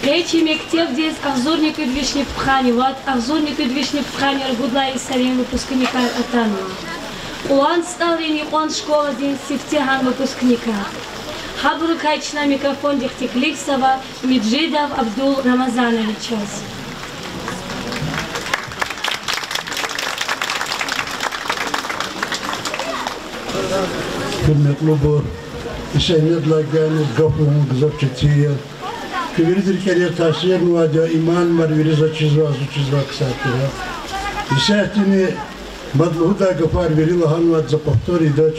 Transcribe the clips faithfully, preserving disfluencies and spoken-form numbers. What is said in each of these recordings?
Къе чи мектебдиз агъзурни кӀуьд вишни пудкъанни вад, агъзурни кӀуьд вишни пудкъанни ругуд лагьай йисарин выпускникар атанва. Кьулан СтӀалрин юкьван школадин сифтегьан выпускникар. Гьабурукай чна микрофондихъ теклифзава Меджидов Абдул Рамазановичаз. Гьуьрметлубур, и сегьнедилай гайиз гаф лугьун гзаф четин я. Куь виридан рикӀериз таъсирнавайди я, и муаллимар вири заз чизвай, заз чизвай ксар тир. Исятдани мад лугьудай гафар вири лагьанвайди я, за повтор ийидач.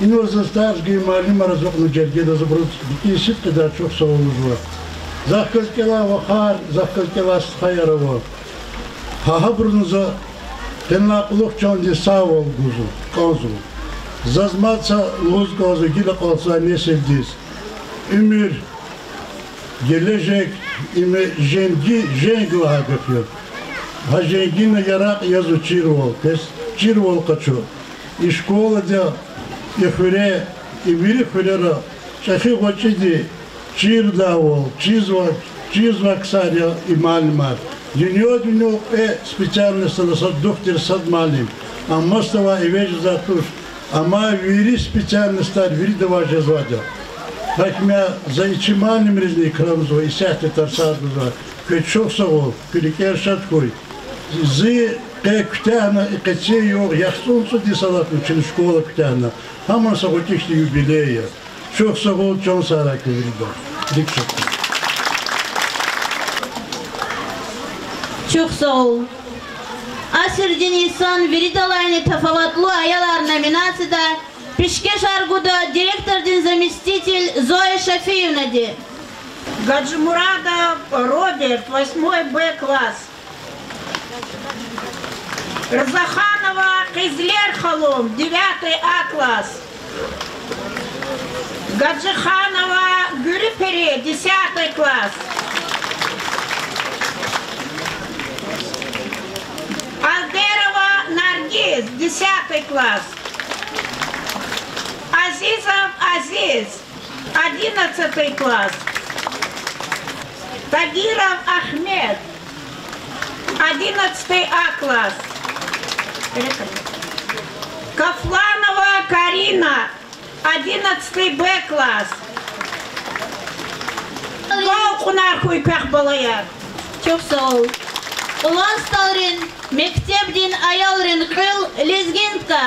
Инал заз тарс гайи муаллимар, заз акьуна жергеда, за абуруз рикӀин сидкьидай чухсагъул лугьузва. Захъ галаз кӀелай вахар, захъ галаз кӀелай стхаяр ава. Гьа гьабурузни за къенлай кьулухъ чандин сагъвал гузва, кӀанзава. Заз мад са лугьуз кӀанзава гила акьалтзавай несилдиз: уьмуьр, гележег, им женг, женг лагьай гаф я. Гьа женгина яракь язва чирвал, пес чирвал къачу. И школада, и хуьре, и вири хуьрера чӀехи гъвечӀиди чирдайвал чизва, чизвай ксар я и муаллимар. Дуьньядин кьве специальностьдал сад духтур, сад муаллим. Амма маса авай эвез жезвай туш. Амма вири специальностьар вирида авай жезвайди я. ГьакӀ хьайила за и чи муаллимризни икрамзава, исятда тарсар гузвай. Квез чухсагъул, куь рикӀер шад хьуй. Зи къе куьтягьна и къецин югъ яхцӀурни цӀуд йис алатна, чна школа куьтягьна. Гьаман са гъвечӀи хьтин юбилей я. Чухсагъул, чан сагърай куь виридан. РикӀ шад хьуй. Чухсагъул. Асирдин йисан виридалайни тафаватлу аялар номинацияда пишкешар гуда директордин заместитель Зоя Шафиевнади. Гаджимурадов Роберт, восьмой Б класс. Рзаханова Къизлерханум, девятый А класс. Гаджиханова Гуьруьпери, десятый класс. Алдерова Наргиз, десятый класс. Азизов Азиз, одиннадцатый класс. Тагиров Ахмед, одиннадцатый А класс. Кафланова Карина, одиннадцатый Б класс. Галкъунар хьуй квехъ, балаяр. Чухсагъул. Кьулан СтӀалрин мектебдин аялрин кьуьл Лезгинка.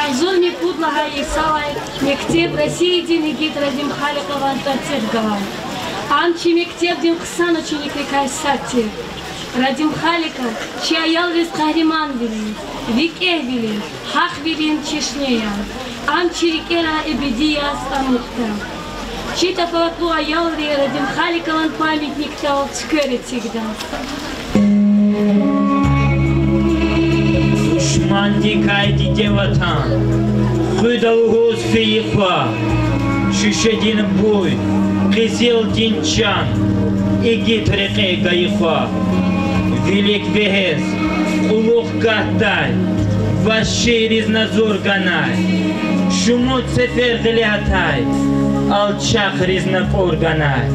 Агъзурни пуд лагьай йисалай мектеб Россиядин игит Радим Халикъован тӀварцӀихъ галай. Ам чи мектебдин хъсан ученикрикай сад тир. Радим Халиков чи аялриз къагьриманвилин, викӀегьвилин, гьахъвилин чешне я. Ам чи рикӀера эбеди яз амукьда. Чи тафаватлу аялри Радим Халикован памятникдал цуьквер эцигда. Душмандикай диде Ватан хуьда лугьуз фейи хва, шуьшедин буй, къизилдин чан, игит рекье гайи хва. Вилик вегьез кьулухъ гатдай, вагьшийриз на зур ганай, шумуд сефер гъиле гьатай, алчахриз на кьур ганай.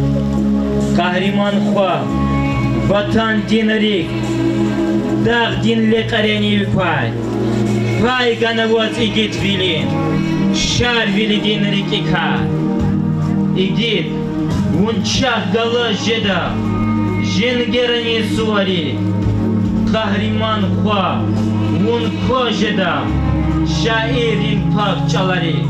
Къагьриман хва, Ватандин рикӀ, дагъдин лекьерен ив квай, пай гана ваз игитвилин, Шарвилидин рикӀикай. Игит, вун чахъ галаз жеда женгерани суварик, къагьриман хва, вун кваз жеда шаиррин пак чӀаларик.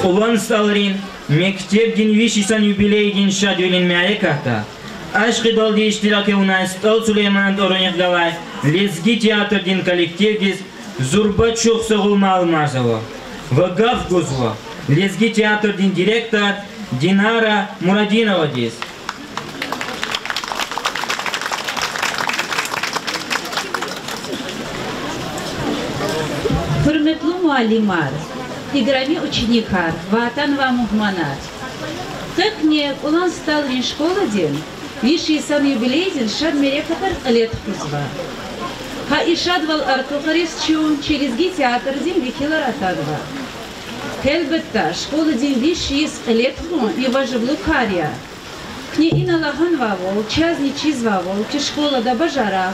Кьулан СтӀалрин мектебдин виш йисан юбилейдин шадвилин мярекатда ашкъидалди иштирак авунай СтӀал Сулейманан тӀварунихъ галай лезги театрдин коллективдиз зурба чухсагъул малумарзава ва гаф гузва лезги театрдин директор Динара Мурадиновадиз. Гьуьрметлу муаллимар, играми ученикар ва атанвай мугьманар! Къе куьне Кьулан СтӀалрин школадин виш йисан юбилейдин шад мярекатар кьиле тухузва. Гьа и шадвал артухариз чун чи лезги театрдин векилар атанва. Гьелбетда, школадин виш йис кьиле тухун им важиблу кар я. Куьне инал лагьанвайвал, чазни чизвайвал, чи школада бажарагъ,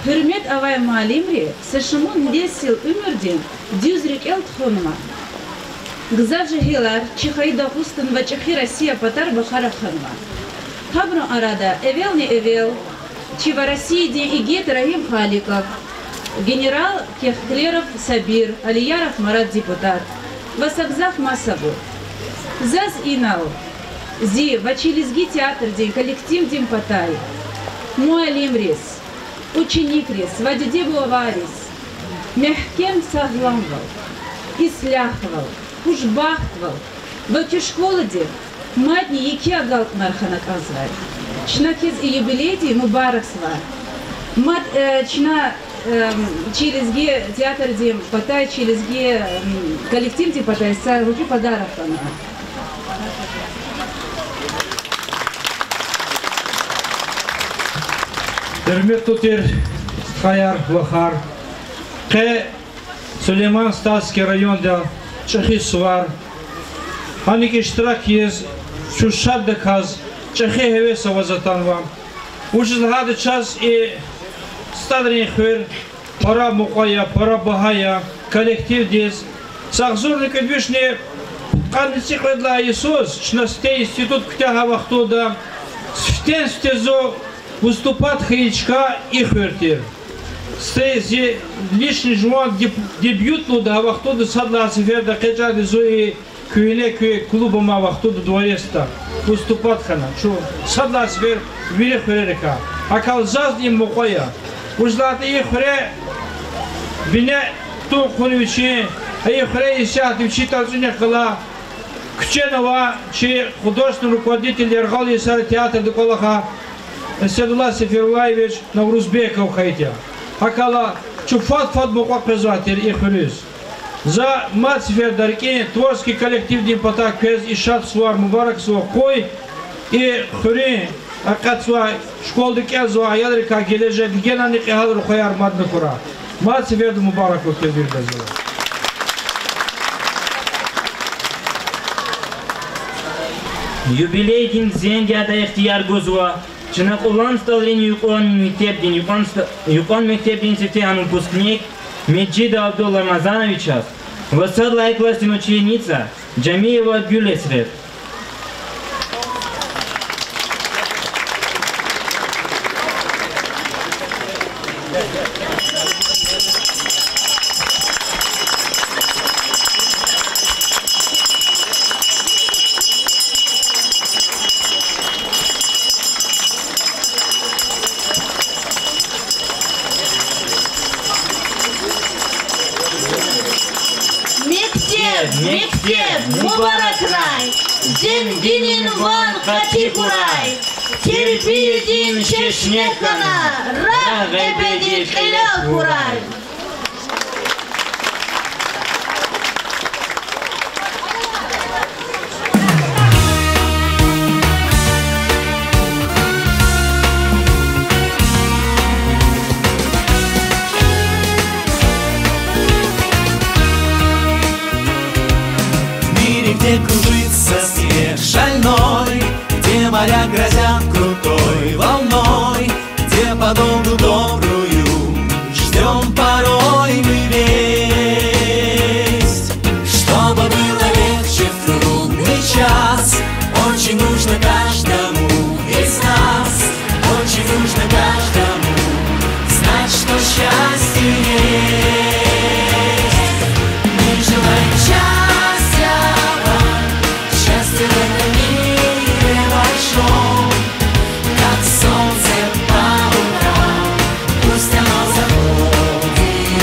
гьуьрмет авай муаллимри са шумуд несил уьмуьрдин дуьз рикӀел тухванва. Гзаф жегьилар чи хайи Дагъустан ва чӀехи Россия патар бахара хьанва. Гьабурун арада эвелни-эвел чи ва Россиядин игит Рагьим Халиков, генерал Кехклеров Сабир, Алияров Марат депутат ва са гзаф масабур. Заз инал зи ва чи лезги театрдин коллективдин патай муаллимриз, ученикриз ва диде-бубайриз мягькем сагъламвал, ислягьвал, хушбахтвал ва куь школадихъ мадни еке агалкьунар хьана кӀанзавай. Чна квез и юбилейди мубаракзава. Мад, э, чна, э, чи лезги театрдин патай, чи лезги, м, коллективдин патай са ручи подарок хьана. Гьуьрметлу тир стхаяр, вахар, къе Сулейман-Стальский районда чӀехи сувар, гьаник иштирак ийиз, чун шаддаказ, чӀехи гьевес аваз атанва. Вучиз лагьайтӀа чаз и СтӀалрин хуьр пара мукьва я, пара багьа я коллективдиз. Са агъзурни кӀуьд вишни пудкъанни цӀикьвед лагьай йисуз чна сифте институт куьтягьай вахтунда сифтени-сифте зун выступать хьайи чка и хуьр тир. Сифте зи личный жуван деб-, дебют лугьудай вахтунда сад лагьай сеферда экъечӀайди зун и куьгьне куь клуб амай вахтунда, дворецда выступать хьана. Чун сад лагьай сефер вири хуьрерикай. ГьакӀ хьайила зазни им мукьва я. Вучиз лагьайтӀа и хуьре бине тун хъувуна вичин, и хуьре исятда вичин тӀварцӀинихъ галай куьчена авай чи художественный руководитель, яргъал йисара театрда кӀвалахай Эседуллагь Сеферуллаевич Наврузбеков хьайитӀа. ГьакӀ хьайила Чун фад-фад мукьва къвезвай тир и хуьруьз. За мад сеферда рикӀин творческий коллективдин патай квез и шад сувар мубаракзава, къуй и хуьруьн акъатзавай, школада кӀелзавай аялрикай гележегда генани кьегьал рухваяр мадни хьурай. Мад сеферда мубарак хьуй квез виридаз. Юбилейдин зенг ядай ихтияр гузва чна Кьулан СтӀалрин юкьван мектебдин, юкьван ст-, юкьван мектебдин сифтегьан выпускник Меджидов Абдул Рамазановичаз ва сад лагьай классдин ученица Джамиева Гуьлесрет. Мектеб, мектеб, мубаракрай, зенгинин ван къати хьурай, тербиядин чешне хьана, рагъ эбеди кьилел хьурай. В мире, где кружится снег шальной, где моря грозят крутой волной, где подолгу добрую ждём порой мы весть. Чтобы было легче в трудный час, очень нужно каждому из нас, очень нужно каждому знать, что счастье есть. Мы желаем счастья вам, счастья в этом мире большом, как солнце по утрам, пусть оно заходит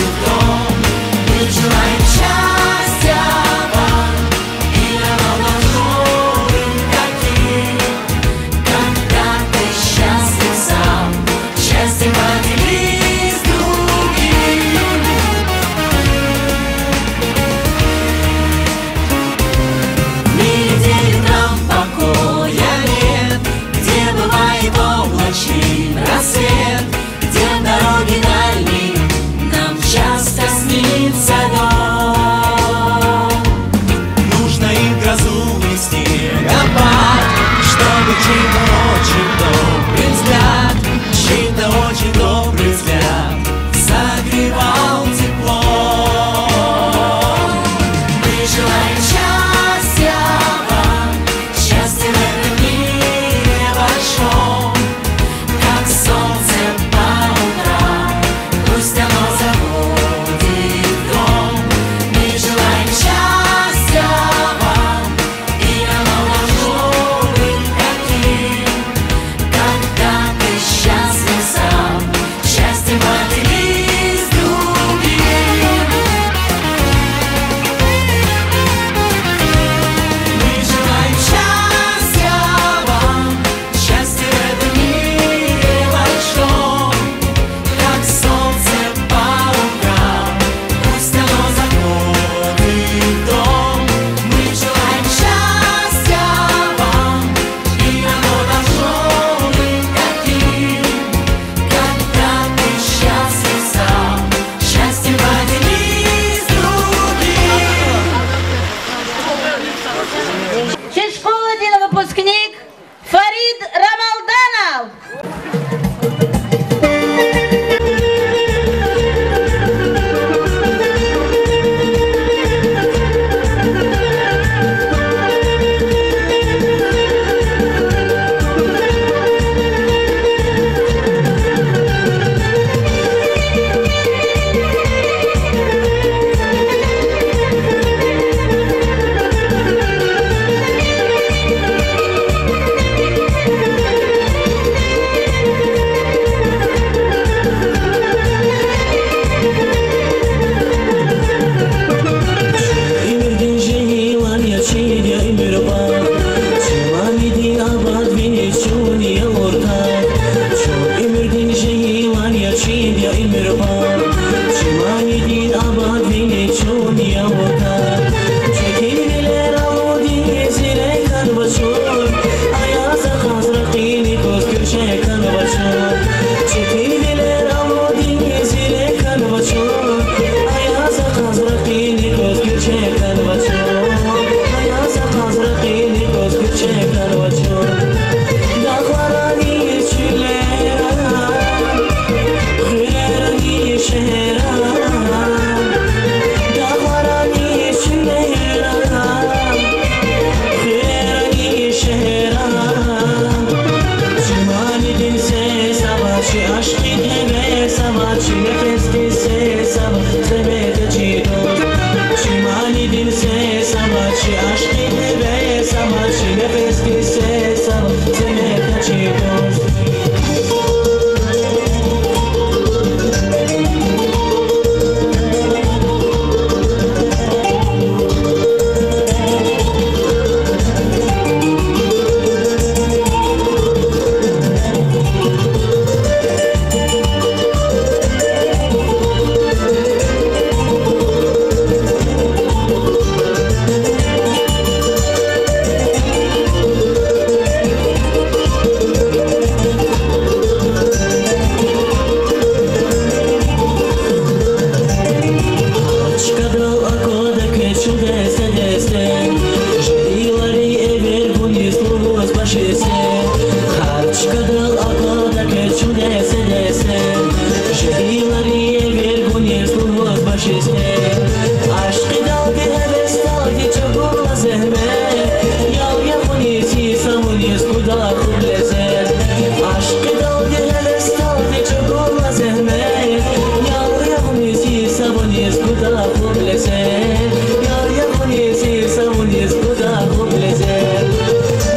Хъублезер, яр ягъуниз, савуниз гуда хъублезер.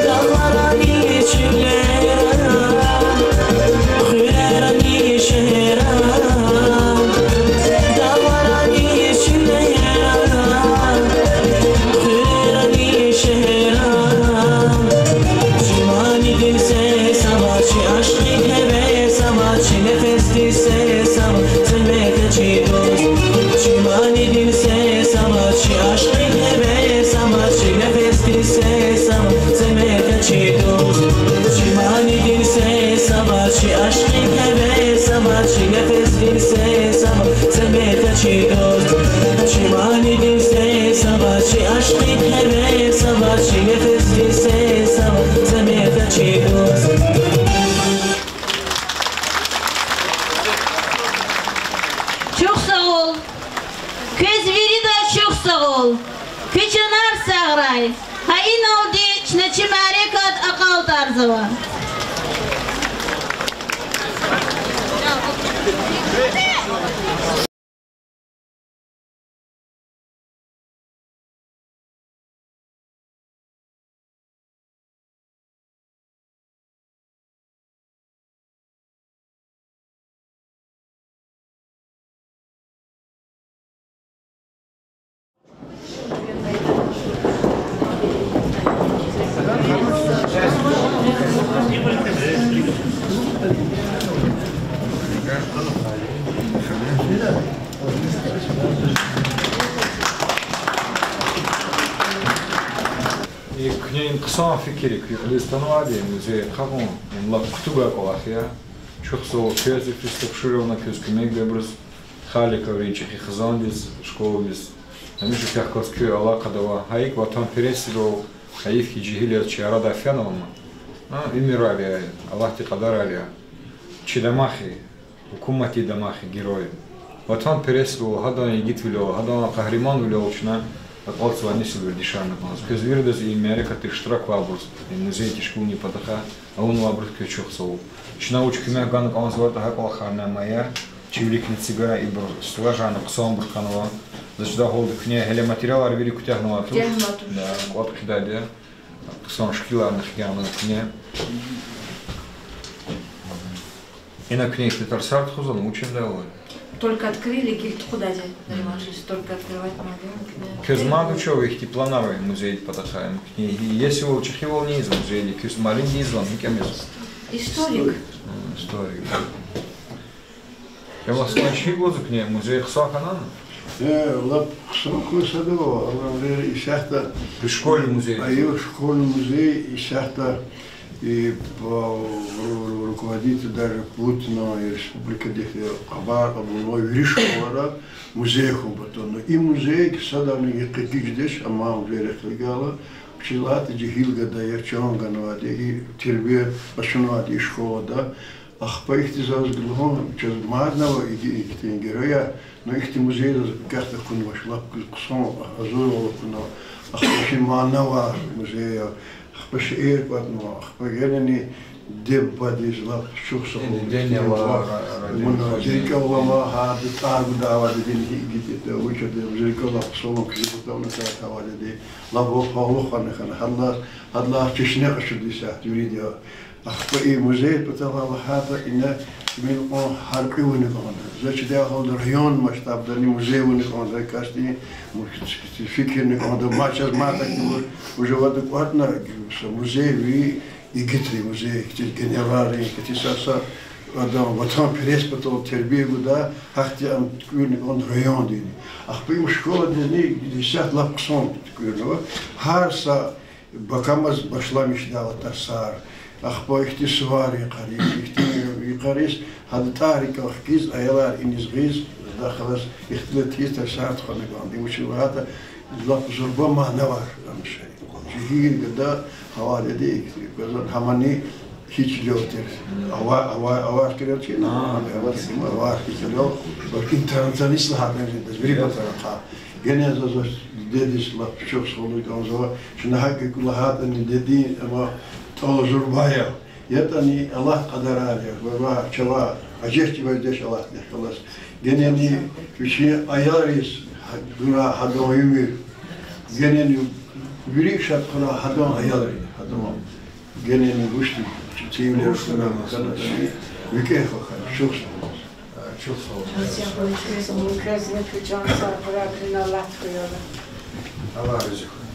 Дагъларани чуьллера, хуьрерани шегьерра. Дагъларани чуьллера, хуьрерани шегьерра. Чи манидин сес ава, чи ашкъидин гьевес ава, чи нефесдин сес ава, зегьмет чӀугуз. Чи манидин сес ава, чи ашкъидин гьевес ава, чи нефесдин сес ава, зегьмет чӀугуз. Чи манидин сес ава, чи ашкъидин гьевес ава, чи нефесдин сес ава, зегьмет чӀугуз. Чи манидин сес ава, чи ашкъидин гьевес ава, чи нефесдин сес ава, зегьмет чӀугуз. Чухсагъул. Квез виридаз чухсагъул. Куь чанар сагърай. Гьа иналди чна чи мярекат акьалтӀарзава. И куьне хъсан фикир я, куьн кьилиз атанвайди музей хкягъун, им лап кутугай кӀвалах я. Чухсагъул квез, Фиста Пшуровна, квез куьмек гайибуруз, Халиковрин чӀехи хизандиз, школадиз. Гьамиша квехъ галаз куь алакъада ава. Гьа икӀ ватанпересвал, гьайиф хьи, жегьил яз чи арадай фенва ман. А, уьмуьрар я, Аллагьди кьадарар я. Чи дамах я, гьукуматдин дамах я, герой. Ватанпересвал, гьадан игитвилел, гьадан къагьриманвилел чна акьалтзавай несил вердишарна кӀанзава. Квез виридаз и мярекатда иштираквайбуруз, и музей тешкилунин патахъай авунвайбуруз квез чухсагъул. Чна вуч куьмек гана кӀанзаватӀа, гьа кӀвалахарни ама я, чи виликни эцигай, ибур стеллажарни хъсанбур хьанва. Заз чидай гьалда куьне гьеле материалар вири куьтягьнавай туш. Куьтягьнавай туш. Да, кӀватӀ хъийидайди я. Хъсан шикиларни хкягъна куьне. Ина куьне ихьтин тарсар тухузвани, вучиз лагьайтӀа? Только открыли, гила тухудайди я, нормально, только открывать надо, куьне. Квез мад вуч ава ихьтин планар музейдин патахъай, куьне иесивал, чӀехивал ийизва музейдин, куьн муаллимди ийизвани, гьикӀ ийизва? Историк. М, историк. Им аслан чиг лугьузва куьне, музей хъсан хьанани? Э, лап хъсан хьун садав, алан вири исятда. Школьный музей. Аю, школьный музей исятда. И по ру-, ру-, руководитель даже Путина и республикадихъ хабар кьабулнава вири школара музей хьун патал. Но и музей садавни гекъигиз жедач, амма вири хкилигайла, вучиз лагьайтӀа жегьил гада я, чан ганвайди, и тербия къачунвайди и школада. Ахпа ихьтин заз лугьун, чаз мадни ава иги, ихьтин геройяр, но ихьтин музей заз пакагьда акунвач, лап хъсан, гьазурвал акунва, ахпа чи мана авай музей я, ахпа шейэр кӀватӀнава, ахпа генани диде-бубадиз лап чухсагъул, диде-нана, ра-, ра-, муна ра-, зи рикӀел алама, гьада тӀвар гудай авайди, диде-нана, гьикӀ тир, вуч я, зи рикӀел алай хъсан куьз патал на кар авайди, лап вафалу хьана хьана, гьадалай, гьадалай чешне къачуда исятда вирида. Ахпа и музей патал лагьайтӀа, ина мин кьван гьяркьуь авуна кӀанда. За чидай гьалда район масштабдани музей авуна кӀанда, касди му-, фикирна кӀанда, ма чаз мад такибур, уже вада кӀватӀна са музей, вири игитрин музей, хьтин генералрин, хьтин са-са адан ватанперес патал тербия гуда, гьахьтин ам туькӀуьрна кӀанда райондини. Ахпа им школадизни исятда лап хъсан туькӀуьрнава. Гьар са бакамаз башламишдайла тарсар, ахпа ихьтин сувар йикъариз, ихьтин йикъариз, гьада тӀвар рикӀел хкиз, аялар иниз гъиз, дахалаз ихтилат ийиз тарсар тухвана кӀанда. Им вуч лагьайтӀа, лап зурба манавар ам шей. Жегьил гада, гьавайди ихьтин, гьамани гьич лев тир. Ава-, ава-, авар кирел чина, авар кирел, интернационалист лагьайтӀани жедач, вири патарихъай. Генани заз дидедиз лап чухсагъул лугьуз кӀанзава, чна гьакӀ лагьайтӀани дидедин ама тӀал зурба я. ЯтӀани Аллагьди кьадарар я, ва, ва чавай гьуьжетдивай жедач Аллагьдихъ галаз. Генани вичин аялриз Гьа-, гура гьадан уьмуьр, генени вири шад хьурай гьадан аялри, гьадан генени вучтин цивилер хьана, хьана, викӀегь вахана, чухсагъул. Чухсагъул. Чухсагъул. Чухсагъул. Аллагь рази хьуй.